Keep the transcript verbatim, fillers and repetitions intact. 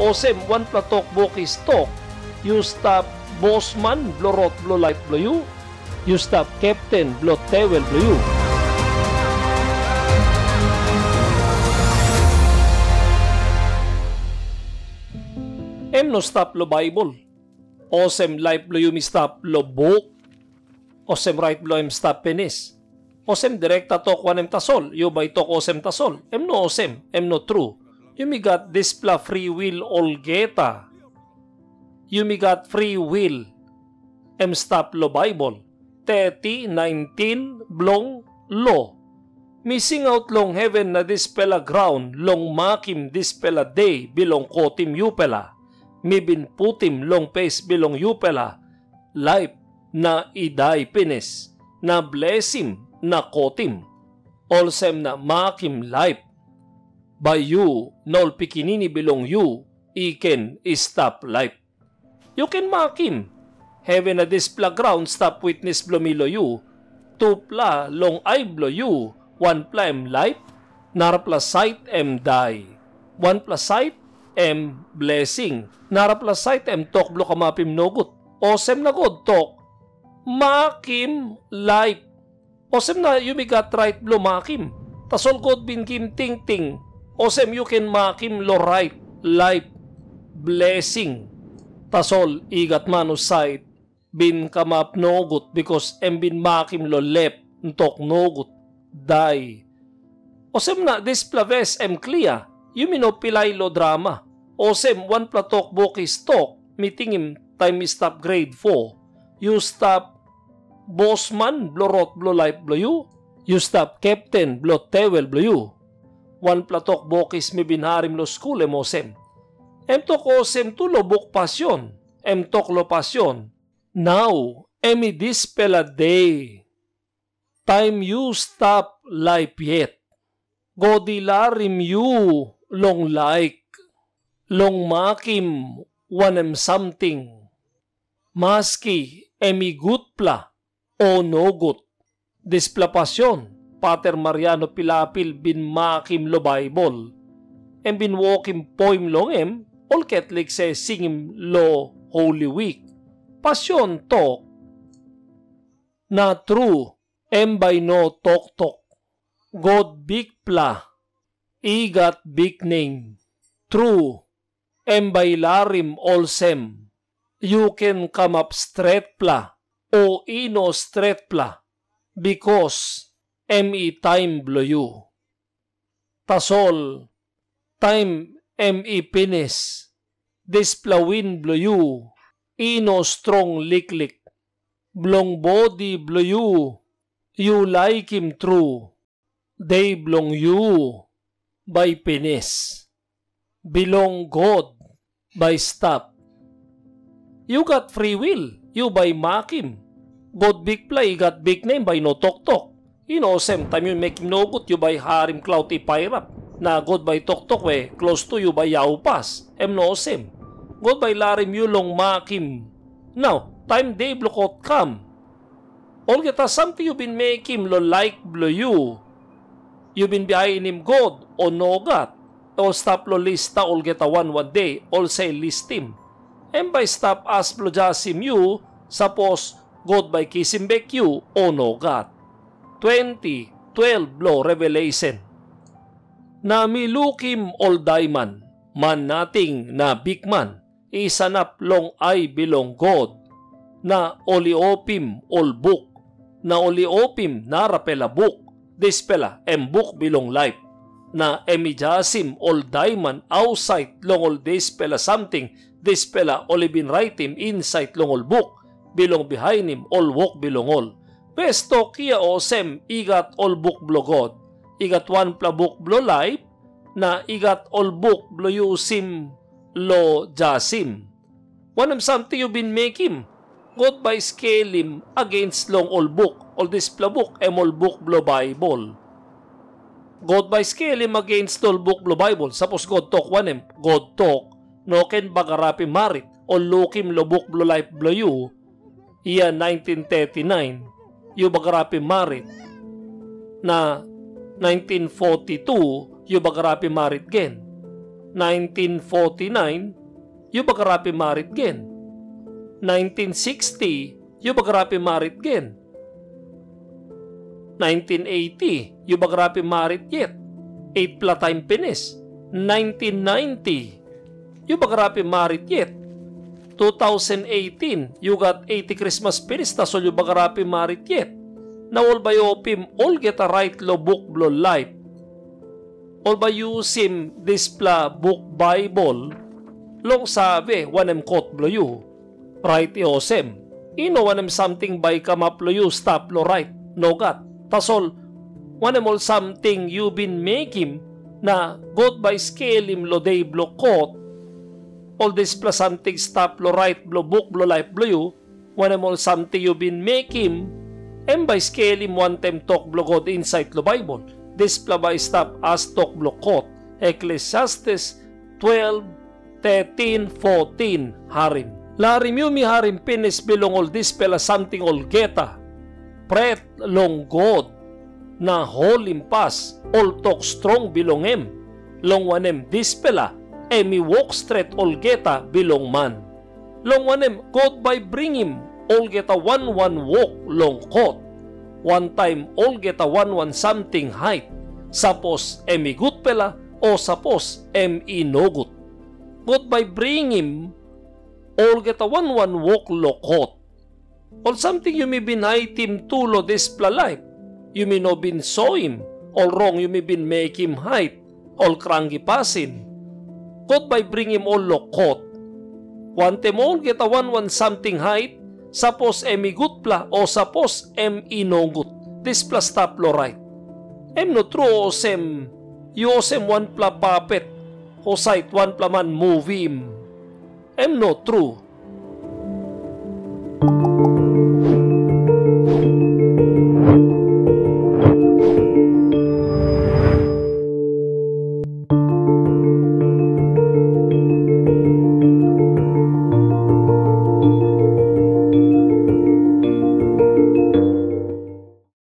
Olsem wanpela tok bokis tok, yu stap bosman bilong rot bilong laip bilong yu, yu stap kepten bilong tewel bilong yu. Em no stap long Baibel. Olsem laip bilong yumi stap long buk, olsem rait bilong em stap pinis. Olsem direkta tok wanem tasol, yu bai tok olsem tasol. Em no olsem, em no tru. Yumi gat dispela fri wil olgeta. Yumi gat fri wil, em stap long Baibel, teti naintin bilong lo. Mi singaut long heven na dispela graun long makim dispela de bilong kotim yupela. Mi bin putim long pes bilong yupela laip na i dai pinis, na blesim na kotim, olsem na makim laip, bai yu na ol pikinini bilong yu i ken i stap laip. Yu ken makim. Heven na dispela graun stap witnis bilong mi long yu. Tupela long ai bilong yu, wanpela em laip, narapela sait em dai. Wanpela sait em blesing, narapela sait em tok bilong kamapim nogut. Olsem na God tok, makim laip. Olsem na yumi gat rait bilong makim. Tasol God bin gim tingting, olsem yu ken makim long rait, laip, blesing. Tasol i gat man husat bin kamap nogut, bikas em bin makim long lep, tok nogut, dai. Olsem na dispela ves em klia, yumi no pilai long drama. Olsem wanpela tok bokis tok, mi tingim taim mi stap grade four, yu stap bosman bilong rot bilong laip bilong yu, yu stap kepten bilong tewel bilong yu. Wanpela tok bokis mi bin harim long skul em olsem, em tok olsem tu long buk Pasion, em tok long Pasion, nau em i dispela de, taim yu stap laip yet, God i larim yu long laik, long makim wanem samting, maski em i gutpela o nogut. Dispela Pasion, Pater Mariano Pilapil bin makim long Baibel, em bin wokim poim long em ol Katlik se singim long Holi Wik. Pasion tok, na tru, em bai no toktok. God Bikpela i gat biknem. Tru, em bai i larim olsem, yu ken kamap stretpela o i no stretpela, bikas em i taim bilong yu. Tasol taim em i pinis, dispela win bilong yu i no strong liklik. Bilong bodi bilong yu, yu laikim tru, de bilong yu bai pinis. Bilong God bai stap. Yu gat fri wil, yu bai makim. God Bikpela i gat biknem bai i no toktok. I no olsem, taim yu mekim nogut, yu bai harim klaut i pairap, na God bai toktok we klostu yu bai yau pas. Em no olsem. God bai larim yu long makim. Nau, taim de bilong God kam, olgeta samting yu bin mekim long laik bilong yu, yu bin bihainim God, o nogat, ol stap long lista olgeta wan wan de, ol sel listim. Em bai i stap as bilong jasim yu, sapos God bai kisim bek yu, o nogat. Twenti, twelve bilong Revelation. Na mi lukim ol daiman, man nating na bikman, i sanap long ai bilong God, na ol i opim ol buk, na ol i opim narapela buk, dispela em buk bilong laip, na em i jasim ol daiman ausait long ol dispela samting, dispela ol i bin raitim insait long ol buk bilong bihainim ol wok bilong ol. Pes tok hia olsem, i gat ol buk bilong God, i gat wanpela buk bilong laip, na i gat ol buk bilong yusim long jasim. Wanem samting yu bin mekim, God bai i skelim agens long ol buk, ol dispela buk em ol buk bilong Baibel. God bai i skelim agens long ol buk bilong Baibel. Sapos God tok wanem, God tok, no ken bagarapim marit, o lukim long buk bilong laip bilong yu, yia nineteen thirty-nine, yu bagarapim marit. Na nineteen forty-two, yu bagarapim marit gen. Nineteen forty-nine, yu bagarapim marit gen. Nineteen sixty, yu bagarapim marit gen. Nineteen eighty, yu bagarapim marit yet. Eitpela taim pinis. Nineteen ninety, yu bagarapim marit yet. Two thousand eighteen, yu gat eighty krismas pinis, tasol yu bagarapim marit yet. Na ol bai opim olgeta rait long buk bilong laip. Ol bai yusim dispela buk Baibel long save wanem kot bilong yu. Rait i olsem, i no wanem samting bai i kamap long yu stap long rait, nogat. Tasol, wanem ol samting yu bin mekim, na God bai skelim long de bilong kot, ol dispela samting stap long rait bilong buk bilong laip bilong yu, wanem ol samting yu bin mekim, em bai skelim wantaim tok bilong God insait long Baibel. Dispela bai i stap as tok bilong kot, Eklesiastes twelve, thirteen, fourteen. Harim. Larim yumi harim pinis bilong ol dispela samting olgeta. Pret long God, na holim pas ol tok strong bilong em, long wanem, dispela em i wok stret olgeta bilong man. Long wanem, God bai bringim olgeta wan wan wok long kot, wantaim olgeta wan wan samting hait, sapos em i gutpela, o sapos em i nogut. God bai bringim olgeta wan wan wok long kot. Ol samting yumi bin haitim tu long dispela laip, yumi no bin soim, ol rong yumi bin mekim hait, ol kranki pasin, God bai bringim ol long kot. Wantaim olgeta wan wan samting hait, sapos em i gutpela, o sapos em i nogut, dispela stap long rait. Em no tru olsem, yu olsem wanpela papet, husat wanpela man muvim. Em no tru.